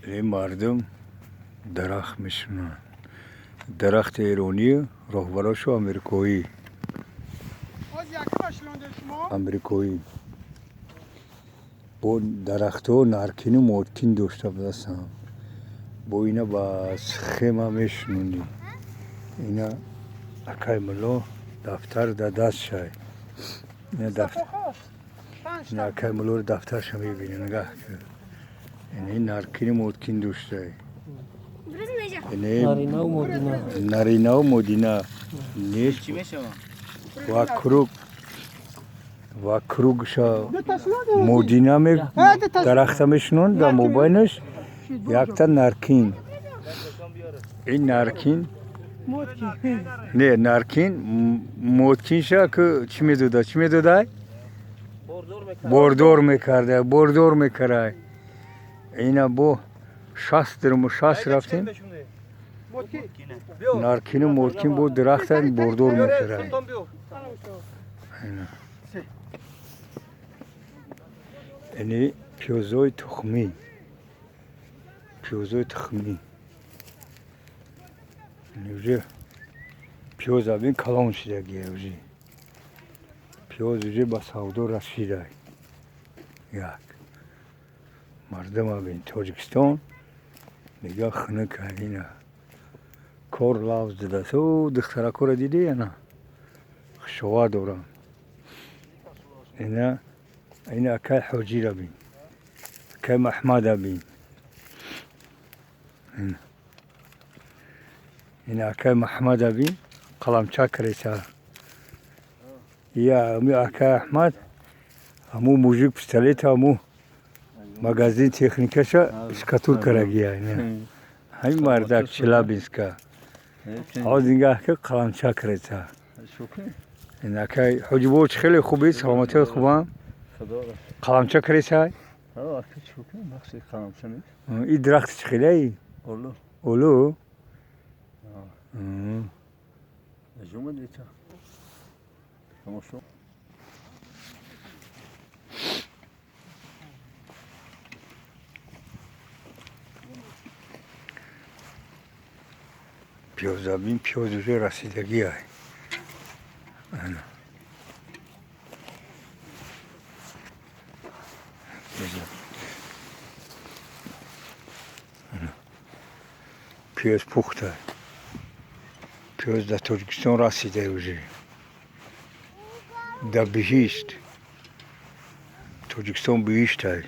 Ин мардум дарахт мешунанд. Дарахти эронӣ, роҳбарошу америкоӣ. Амрикоӣ. Бо дарахтҳо наркину моткин дошта будастанд. Бо ина ба схема мешунонӣ. Ина акай мулло дафтар дар дастшай. Ина акай муллоро дафтарша мебинӣ, нигаҳ кун. Ини наркину моткин доштай. Наринаву модина нест ва круг ва кругша модина дарахта мешунонад, дар мобайнаш якта наркин. Ин наркин не, наркин моткинша ки чӣ медода, чӣ медодай? Бордор мекарда, бордор мекардай. Ина бо 60 дирму 60 рафтем. Наркину моткин бо дарахта бордор мекардай. Ини пиёзои тухмӣ, пиёзои тухмӣ. Уже пиёз абин калон шидагия, уже пиёз уже ба савдо расидай. Як мардум абин, Тоҷикистон дига хунук. Ина кор лавз дидааст. О, духтаракҳоро дидӣ? Ана хушова доранд. Ина акай ҳоҷира бин, акай Маҳмада бин. Ина акай Маҳмада бин, қаламча креса. Я акай Аҳмад, ҳамун мужик пистолета, ҳамун магазин техникаша штукатуркарагия. Ҳамин мардак Челябинска ҳозир нигаҳ ки қаламча креса. Ин акай ҳоҷибо, чӣ хеле хуби, саломатият хубам? Қаламча кресай? И дарахти чӣ хелаи? Олу. Пиёзабин, пиёз уже расидагиай. Ана пиёз пухта, пиёз дар Тоҷикистон расида уже, дар биҳишт. Тоҷикистон биҳиштай.